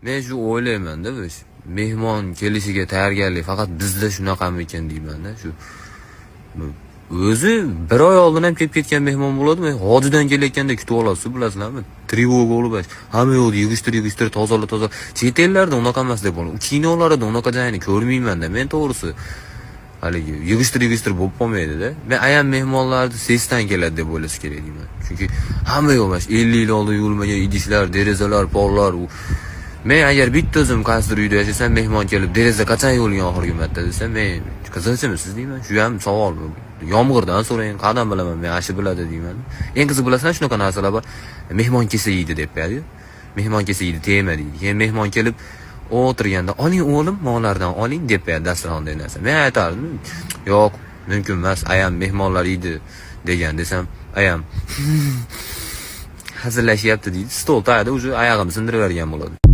Men shu o'ylaymanda, biz mehmon kelishiga tayyorgarlik faqat bizda shunaqamikan deymanda. Shu o'zi bir oy oldin ham kelib ketgan mehmon bo'ladi. Men hojidan kelayotganda kutib olasiz, bilasizlarmi? Тревога bo'lib, hamma yoqni yig'ishtir, yig'ishtir, tozala, toza. Chet ellarda unaqa emas deb o'ylayman. Kinolarda unaqa joyini ko'rmayman-da men, to'g'risi. Haligi yig'ishtir, yig'ishtir bo'lib qolmaydida. Men ayam mehmonlarni sesdan keladi deb o'ylash kerak deyman. Chunki hamma yoq mana shu 50 yil oldin yuvilmagan idishlar, derazalar, pollar. Men agar bitta o'zim qaysidir uyda yashasam, mehmon kelib, "Deraza qachon yuvilgan oxirgi marta?" desa, men "Qizilchimisiz?" deyman. Shu ham savol. Yomg'irdan so'rang, qayerdan bilaman men, ashi biladi deyman. Eng qiziq, bilasizlar, shunaqa narsalar bor. Mehmon kelsa yeydi deb qo'yadi. Mehmon kelsa yeydi, tegma deydi. Keyin mehmon kelib o'tirganda, "Oling, o'g'lim, mollardan oling", deb qo'yadi dasturxondagi narsa. Men aytardim, "Yo'q, mumkin emas, ayam mehmonlar yeydi degan", desam, ayam "Hazillashyapti", deydi. Stol tagida уже oyog'imni sindirib yuborgan bo'ladi.